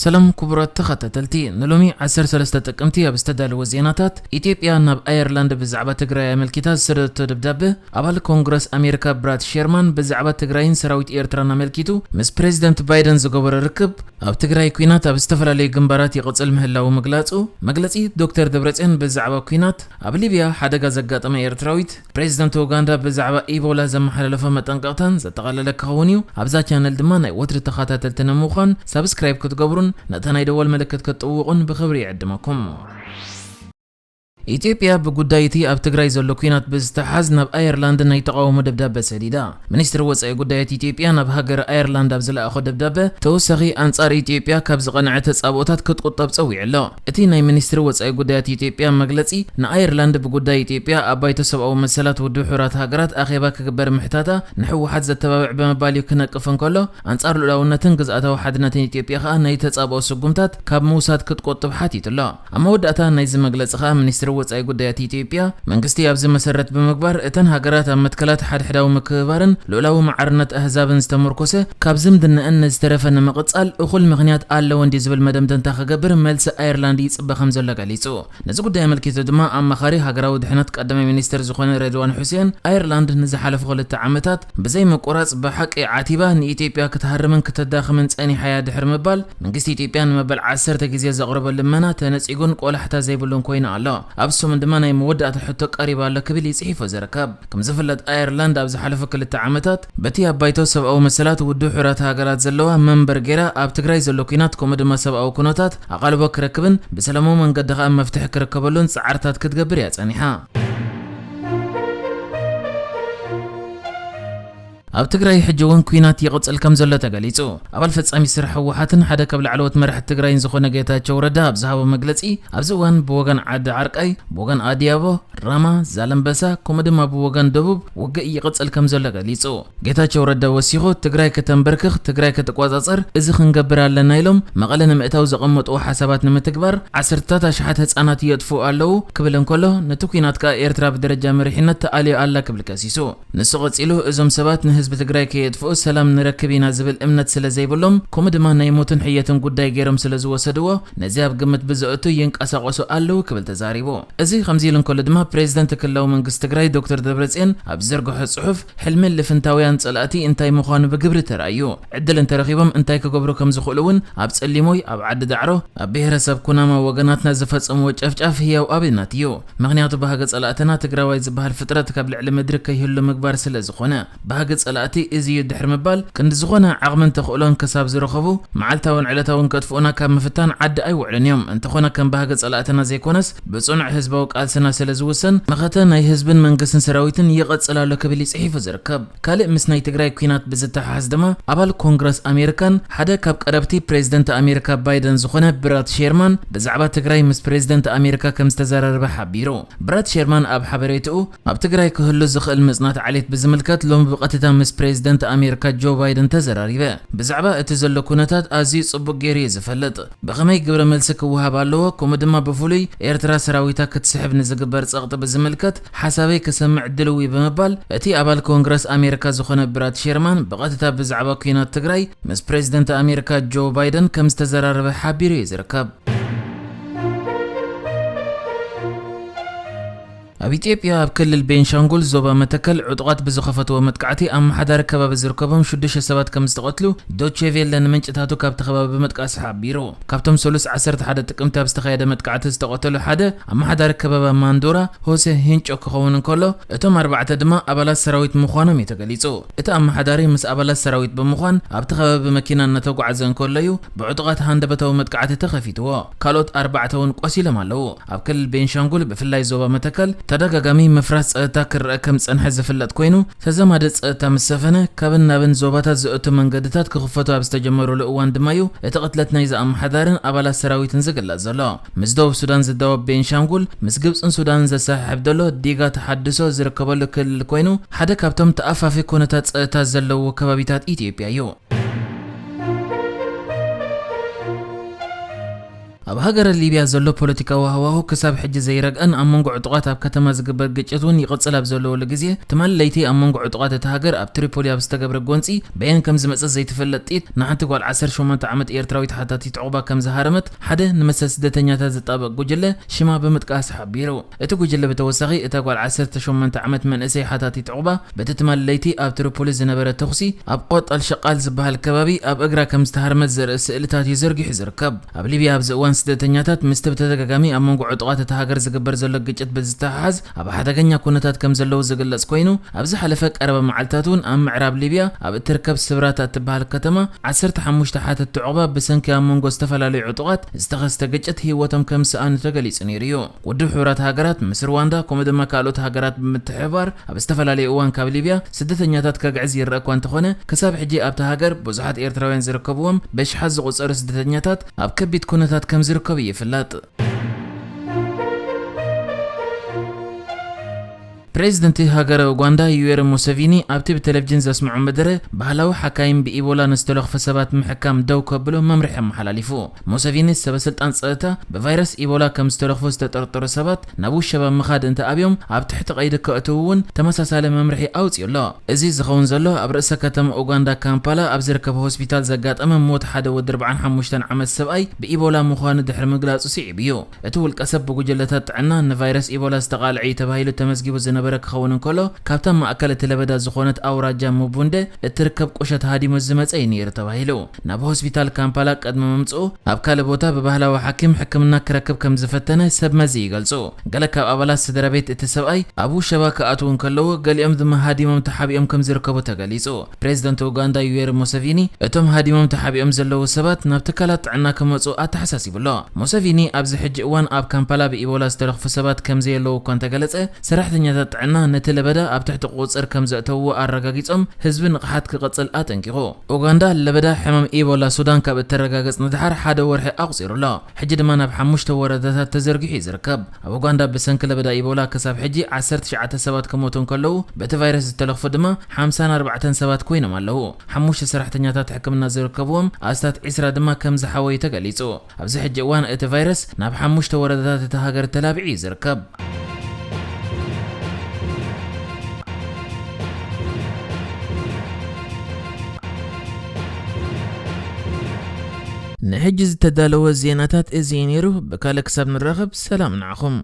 ሰላም ክቡራት ተኸታተልቲ፣ ንሎሚ ዓሰርተ ሰለስተ ጥቅምቲ ኣብ ዝተዳለወ ዜናታት፣ ኢትዮጵያ ናብ ኣየርላንድ ብዛዕባ ትግራይ ኣመልኪታ ዝሰደደቶ ደብዳበ፣ ኣባል ኮንግረስ ኣሜሪካ ብራድ ሼርማን ብዛዕባ ትግራይን ሰራዊት ኤርትራን ኣመልኪቱ ምስ ፕሬዚደንት ባይደን ዝገበሮ ርክብ፣ ኣብ ትግራይ ኲናት ኣብ ዝተፈላለዩ ግንባራት ይቕጽል ምህላዉ ምግላጹ፣ መግለጺ ዶክተር ደብረጽዮን ብዛዕባ ኲናት ኣብ ሊብያ ሓደጋ ዘጋጠመ ኤርትራዊት፣ ፕሬዚደንት ኡጋንዳ ብዛዕባ ኢቦላ ዘመሓላለፎ መጠንቀቕታን ዘጠቓለለ ክኸውን እዩ። ኣብዛ ቻነል ድማ ናይ ወትሪ ተኸታተልቲ ንምዃን ሳብስክራይብ ክትገብሩን ነታ ናይ ደወል ምልክት ክትጥውቑን ብኽብሪ ይዕድመኩም። ኢትዮጵያ ብጉዳይ እቲ ኣብ ትግራይ ዘሎ ኲናት ብዝተሓዝ ናብ ኣየርላንድ ናይ ተቓውሞ ደብዳበ ሰዲዳ። ሚኒስትሪ ወጻኢ ጉዳያት ኢትዮጵያ ናብ ሃገረ ኣየርላንድ ኣብ ዝለኣኾ ደብዳበ፣ ተወሳኺ ኣንጻር ኢትዮጵያ ካብ ዝቐንዐ ተጻብኦታት ክትቁጠብ ጸዊዑ ኣሎ። እቲ ናይ ሚኒስትሪ ወጻኢ ጉዳያት ኢትዮጵያ መግለጺ፣ ንኣየርላንድ ብጉዳይ ኢትዮጵያ ኣብ ባይቶ ሰብኣዊ መሰላት ውድብ ሕቡራት ሃገራት ኣኼባ ክግበር ምሕታታ ንህወሓት ዘተባብዕ ብምባል እዩ ክነቅፍ እንከሎ፣ ኣንጻር ልኡላውነትን ግዝኣታዊ ሓድነትን ኢትዮጵያ ከኣ ናይ ተጻብኦ ስጉምታት ካብ ምውሳድ ክትቆጥብ ሓቲቱ ኣሎ። ኣብ መወዳእታ ናይዚ መግለጺ ከኣ ሚኒስትሪ ወጻኢ ጉዳያት ኢትዮጵያ፣ መንግስቲ ኣብዚ መሰረት ብምግባር እተን ሃገራት ኣብ መትከላት ሓድሕዳዊ ምክብባርን ልኡላዊ ማዕርነት ኣህዛብን ዝተመርኮሰ፣ ካብ ዝምድነአን ንዝተረፈ ንምቕጻል እኹል ምኽንያት ኣለወን ድዩ ዝብል መደምደምታ ክገብር መልሲ ኣየርላንድ ይጽበ ከም ዘሎ ገሊጹ። ነዚ ጉዳይ ኣመልኪቱ ድማ ኣማኻሪ ሃገራዊ ድሕነት ቀዳማይ ሚኒስትር ዝኾነ ሬድዋን ሑሴን፣ ኣየርላንድ ንዝሓለፉ ክልተ ዓመታት ብዘይ ምቁራጽ ብሓቂ ዓቲባ ንኢትዮጵያ ክትሃርምን ክተዳኽምን ጸኒሓ እያ ድሕሪ ምባል፣ መንግስቲ ኢትዮጵያ ንመበል ዓሰርተ ግዜ ዘቕረቦ ልመና ተነጺጉን ቆላሕታ ዘይብሉን ኮይኑ ኣሎ። ኣብ ሰሙን ድማ ናይ መወዳእታ ሕቶ ቀሪቡ ኣሎ ክብል እዩ ጽሒፉ ዝርከብ። ከም ዝፍለጥ ኣየርላንድ ኣብ ዝሓለፉ ክልተ ዓመታት በቲ ኣብ ባይቶ ሰብኣዊ መሰላት ውድብ ሕቡራት ሃገራት ዘለዋ መንበር ገይራ ኣብ ትግራይ ዘሎ ኲናት ከምኡ ድማ ሰብኣዊ ኩነታት ኣቓልቦ ክረክብን ብሰላማዊ መንገዲ ከኣ መፍትሒ ክርከበሉን ጻዕርታት ክትገብር እያ ጸኒሓ። ኣብ ትግራይ ሕጂ እውን ኲናት ይቕጽል ከም ዘሎ ተገሊጹ። ኣባል ፈጻሚ ስራሕ ህወሓትን ሓደ ካብ ላዕለዎት መራሕቲ ትግራይን ዝኾነ ጌታቸው ረዳ ኣብ ዝሃቦ መግለጺ፣ ኣብዚ እዋን ብወገን ዓዲ ዓርቃይ፣ ብወገን ኣድያቦ፣ ራማ፣ ዛለምበሳ፣ ከምኡ ድማ ብወገን ደቡብ ውግእ ይቕጽል ከም ዘሎ ገሊጹ። ጌታቸው ረዳ ወሲኹ፣ ትግራይ ከተንበርክኽ፣ ትግራይ ክትቆጻጸር፣ እዚ ክንገብር ኣለና ኢሎም መቐለ ንምእታው ዘቐመጥዎ ሓሳባት ንምትግባር ዓሰርታት ኣሽሓት ህጻናት የጥፍኡ ኣለዉ ክብል እንከሎ፣ ነቲ ኲናት ከኣ ኤርትራ ብደረጃ መሪሕነት ተኣልዮ ኣላ ክብል ከሲሱ። ንሱ ቀጺሉ፣ እዞም ሰባት ንህዝቢ ትግራይ ከየጥፍኡ ሰላም ንረክብ ኢና ዝብል እምነት ስለ ዘይብሎም፣ ከምኡ ድማ ናይ ሞትን ሕየትን ጉዳይ ገይሮም ስለ ዝወሰድዎ፣ ነዚ ኣብ ግምት ብዘእቱ ይንቀሳቐሱ ኣለዉ ክብል ተዛሪቡ። እዚ ከምዚ ኢሉ እንከሎ ድማ፣ ፕሬዚደንት ክልላዊ መንግስቲ ትግራይ ዶክተር ደብረጽዮን ኣብ ዝዘርግሖ ጽሑፍ፣ ሕልሚ ልፍንታውያን ጸላእቲ እንታይ ምዃኑ ብግብሪ ተራእዩ። ዕድል እንተረኺቦም እንታይ ክገብሩ ከም ዝኽእሉ እውን ኣብ ጸሊሞይ፣ ኣብ ዓዲ ዳዕሮ፣ ኣብ ብሄረሰብ ኩናማ ወገናትና ዝፈጸምዎ ጨፍጫፍ ህያው ኣብነት እዩ። ምኽንያቱ ባህጊ ጸላእትና ትግራዋይ ዝበሃል ፍጥረት ካብ ልዕሊ ምድሪ ከይህሉ ምግባር ስለ ዝኾነ። ባህጊ ጸላእቲ እዚ እዩ ድሕሪ ምባል፣ ክንዲ ዝኾነ ዓቕምን ተኽእሎን ክሳብ ዝረኸቡ፣ መዓልታውን ዕለታውን ከጥፍኡና ካብ ምፍታን ዓዲ ኣይውዕሉን እዮም። እንተኾነ ከም ባህጊ ጸላእትና ዘይኮነስ፣ ብጽኑዕ ህዝባዊ ቃልስና ስለ ዝውሰን፣ መኸተ ናይ ህዝብን መንግስትን ሰራዊትን ይቐጽል ኣሎ ክብል እዩ ጽሒፉ ዝርከብ። ካልእ ምስ ናይ ትግራይ ኲናት ብዝተሓሓዝ ድማ፣ ኣባል ኮንግረስ ኣሜሪካን ሓደ ካብ ቀረብቲ ፕሬዚደንት ኣሜሪካ ባይደን ዝኾነ ብራድ ሼርማን ብዛዕባ ትግራይ ምስ ፕሬዚደንት ኣሜሪካ ከም ዝተዘራረበ ሓቢሩ። ብራድ ሼርማን ኣብ ሓበሬትኡ፣ ኣብ ትግራይ ክህሉ ዝኽእል ምጽናት ዓሌት ብዝምልከት ሎሚ ብቐጥታ ምስ ፕሬዚደንት ኣሜሪካ ጆ ባይደን ተዘራሪበ። ብዛዕባ እቲ ዘሎ ኩነታት ኣዝዩ ጽቡቕ ገይሩ እዩ ዝፈልጥ። ብኸመይ ግብረ መልሲ ክወሃብ ኣለዎ፣ ከምኡ ድማ ብፍሉይ ኤርትራ ሰራዊታ ክትስሕብ ንዝግበር ጸቕጢ ብዝምልከት ሓሳበይ ክሰምዕ ድልው እዩ ብምባል፣ እቲ ኣባል ኮንግረስ ኣሜሪካ ዝኾነ ብራድ ሼርማን ብቐጥታ ብዛዕባ ኲናት ትግራይ ምስ ፕሬዚደንት ኣሜሪካ ጆ ባይደን ከም ዝተዘራረበ ሓቢሩ እዩ ዝርከብ። ኣብ ኢትዮጵያ ኣብ ክልል ቤንሻንጉል ዞባ መተከል ዕጡቓት ብዝኸፈትዎ መጥቃዕቲ ኣመሓዳሪ ከባቢ ዝርከቦም ሽዱሽተ ሰባት ከም ዝተቐትሉ ዶቼ ቬለ ንምንጭታቱ ካብቲ ከባቢ ብምጥቃስ ሓቢሩ። ካብቶም ሰሉስ ዓሰርተ ሓደ ጥቅምቲ ኣብ ዝተኻየደ መጥቃዕቲ ዝተቐተሉ ሓደ ኣመሓዳሪ ከባቢ ማንዶራ ሆሴ ሂንጮ ክኸውን እንከሎ፣ እቶም ኣርባዕተ ድማ ኣባላት ሰራዊት ምዃኖም እዩ ተገሊጹ። እቲ ኣመሓዳሪ ምስ ኣባላት ሰራዊት ብምዃን ኣብቲ ከባቢ ብመኪና እናተጓዕዘ እንከሎ እዩ ብዕጡቓት ሃንደበታዊ መጥቃዕቲ ተኸፊትዎ። ካልኦት ኣርባዕተ እውን ቆሲሎም ኣለዉ። ኣብ ክልል ቤንሻንጉል ብፍላይ ዞባ መተከል ተደጋጋሚ ምፍራስ ጸጥታ ክረአ ከም ዝጸንሐ ዝፍለጥ ኮይኑ፣ ተዘማዲ ጸጥታ ምስ ሰፈነ ካብን ናብን ዞባታት ዝእቱ መንገድታት ክኽፈቱ ኣብ ዝተጀመሩሉ እዋን ድማ እዩ እቲ ቅትለት ናይዚ ኣመሓዳርን ኣባላት ሰራዊትን ዝግለጽ ዘሎ። ምስ ደቡብ ሱዳን ዝዳወብ ቤንሻንጉል ምስ ግብጽን ሱዳንን ዘሰሓሕብ ዘሎ ዲጋ ተሓድሶ ዝርከበሉ ክልል ኮይኑ፣ ሓደ ካብቶም ተኣፋፊ ኩነታት ጸጥታ ዘለዎ ከባቢታት ኢትዮጵያ እዩ። ኣብ ሃገረ ሊብያ ዘሎ ፖለቲካዊ ሃዋሁ ክሳብ ሕጂ ዘይረግአን ኣብ መንጎ ዕጡቓት ኣብ ከተማ ዝግበር ግጭት እውን ይቕጽል ኣብ ዘለወሉ ግዜ፣ ትማሊ ለይቲ ኣብ መንጎ ዕጡቓት እታ ሃገር ኣብ ትሪፖሊ ኣብ ዝተገብረ ጎንጺ በየን ከም ዝመጸ ዘይትፍለጥ ጥይት ንሓንቲ ጓል ዓሰርተ ሸሞንተ ዓመት ኤርትራዊት ሓታቲት ዑቕባ ከም ዝሃረመት ሓደ ንመሰል ስደተኛታት ዝጣበቕ ጉጅለ ሽማ ብምጥቃስ ሓቢሩ። እቲ ጉጅለ ብተወሳኺ እታ ጓል ዓሰርተ ሸሞንተ ዓመት መንእሰይ ሓታቲት ዑቕባ በቲ ትማሊ ለይቲ ኣብ ትሪፖሊ ዝነበረ ተኹሲ ኣብ ቆጣል ሸቃል ዝበሃል ከባቢ ኣብ እግራ ከም ዝተሃርመት ዘርኢ ስእልታት እዩ ዘርጊሑ ዝርከብ። ኣብ ሊብያ ኣብዚ እዋን ስደተኛታት ምስቲ ብተደጋጋሚ ኣብ መንጎ ዕጡቓት እታ ሃገር ዝግበር ዘሎ ግጭት ብዝተሓሓዝ ኣብ ሓደገኛ ኩነታት ከም ዘለዉ ዝግለጽ ኮይኑ፣ ኣብ ዝሓለፈ ቀረባ መዓልታት እውን ኣብ ምዕራብ ሊብያ ኣብ እትርከብ ስብራታ እትበሃል ከተማ ዓሰርተ ሓሙሽተ ሓተትቲ ዑቕባ ብሰንኪ ኣብ መንጎ ዝተፈላለዩ ዕጡቓት ዝተኸስተ ግጭት ህይወቶም ከም ዝሰኣኑ ተገሊጹ ነይሩ እዩ። ውድብ ሕቡራት ሃገራት ምስ ሩዋንዳ ከምኡ ድማ ካልኦት ሃገራት ብምትሕብባር ኣብ ዝተፈላለዩ እዋን ካብ ሊብያ ስደተኛታት ከግዕዝ ይረአ እኳ እንተኾነ፣ ክሳብ ሕጂ ኣብታ ሃገር ብዙሓት ኤርትራውያን ዝርከብዎም በሽሓት ዝቑጸሩ ስደተኛታት ኣብ ከቢድ ኩነታት ከም ዝርከቡ ይፍለጥ። ፕሬዚደንት ሃገረ ኡጋንዳ ዩዌሪ ሙሰቪኒ ኣብቲ ብቴሌቪዥን ዘስምዖ መደረ፣ ባህላዊ ሓካይም ብኢቦላ ንዝተለኽፉ ሰባት ምሕካም ደው ከብሉ መምርሒ ኣመሓላሊፉ። ሙሰቪኒ ሰበ ስልጣን ጸጥታ ብቫይረስ ኢቦላ ከም ዝተለኽፉ ዝተጠርጠሩ ሰባት ናብ ውሸባ ምኻድ እንተኣብዮም ኣብ ትሕቲ ቀይዲ ከእትዉ እውን ተመሳሳሊ መምርሒ ኣውጺኡ ኣሎ። እዚ ዝኸውን ዘሎ ኣብ ርእሰ ከተማ ኡጋንዳ ካምፓላ ኣብ ዝርከብ ሆስፒታል ዘጋጠመ ሞት ሓደ ወዲ ኣርባዓን ሓሙሽተን ዓመት ሰብኣይ ብኢቦላ ምዃኑ ድሕሪ ምግላጹ ስዒቡ እዩ። እቲ ውልቀ ሰብ ብጉጅለታት ጥዕና ንቫይረስ ኢቦላ ዝተቓልዐ እዩ ተባሂሉ ተመዝጊቡ ዝነበረ ክኸውን እንከሎ፣ ካብታ ማእከል እቲ ለበዳ ዝኾነት ኣውራጃ ሙቡንደ እትርከብ ቁሸት ሃዲሙ ዝመጸ እዩ ነይሩ ተባሂሉ። ናብ ሆስፒታል ካምፓላ ቅድሚ ምምጽኡ ኣብ ካልእ ቦታ ብባህላዊ ሓኪም ሕክምና ክረክብ ከም ዝፈተነ ሰብ መዚ ይገልጹ። ገለ ካብ ኣባላት ስድራ ቤት እቲ ሰብኣይ ኣብ ውሸባ ክኣትዉ እንከለዉ፣ ገሊኦም ድማ ሃዲሞም ተሓቢኦም ከም ዝርከቡ ተገሊጹ። ፕሬዚደንት ኡጋንዳ ዩዌሪ ሙሰቪኒ እቶም ሃዲሞም ተሓቢኦም ዘለዉ ሰባት ናብ ትካላት ጥዕና ክመጹ ኣተሓሳሲቡ ኣሎ። ሙሰቪኒ ኣብዚ ሕጂ እዋን ኣብ ካምፓላ ብኢቦላ ዝተለኽፉ ሰባት ከም ዘየለዉ እኳ እንተገለጸ፣ ሰራሕተኛታት ጥዕና ነቲ ለበዳ ኣብ ትሕቲ ቁጽር ከም ዘእተውዎ ኣረጋጊጾም ህዝቢ ንቕሓት ክቕጽል ኣጠንቂቑ። ኡጋንዳ ለበዳ ሕማም ኢቦላ ሱዳን ካብ እተረጋገጽ ንድሓር ሓደ ወርሒ ኣቑጺሩ ኣሎ። ሕጂ ድማ ናብ ሓሙሽተ ወረዳታት ተዘርጊሑ እዩ ዝርከብ። ኣብ ኡጋንዳ ብሰንኪ ለበዳ ኢቦላ ክሳብ ሕጂ ዓሰርተ ትሽዓተ ሰባት ክሞቱ እንከለዉ፣ በቲ ቫይረስ ዝተለኽፉ ድማ ሓምሳን ኣርባዕተን ሰባት ኮይኖም ኣለዉ። ሓሙሽተ ሰራሕተኛታት ሕክምና ዝርከብዎም ኣስታት ዒስራ ድማ ከም ዝሓወዩ ተገሊጹ። ኣብዚ ሕጂ እዋን እቲ ቫይረስ ናብ ሓሙሽተ ወረዳታት እታ ሃገር ተላቢዑ እዩ ዝርከብ። ንሕጂ ዝተዳለወ ዜናታት እዚ እዩ ነይሩ። ብካልእ ክሳብ ንራኸብ ሰላም ንዓኹም።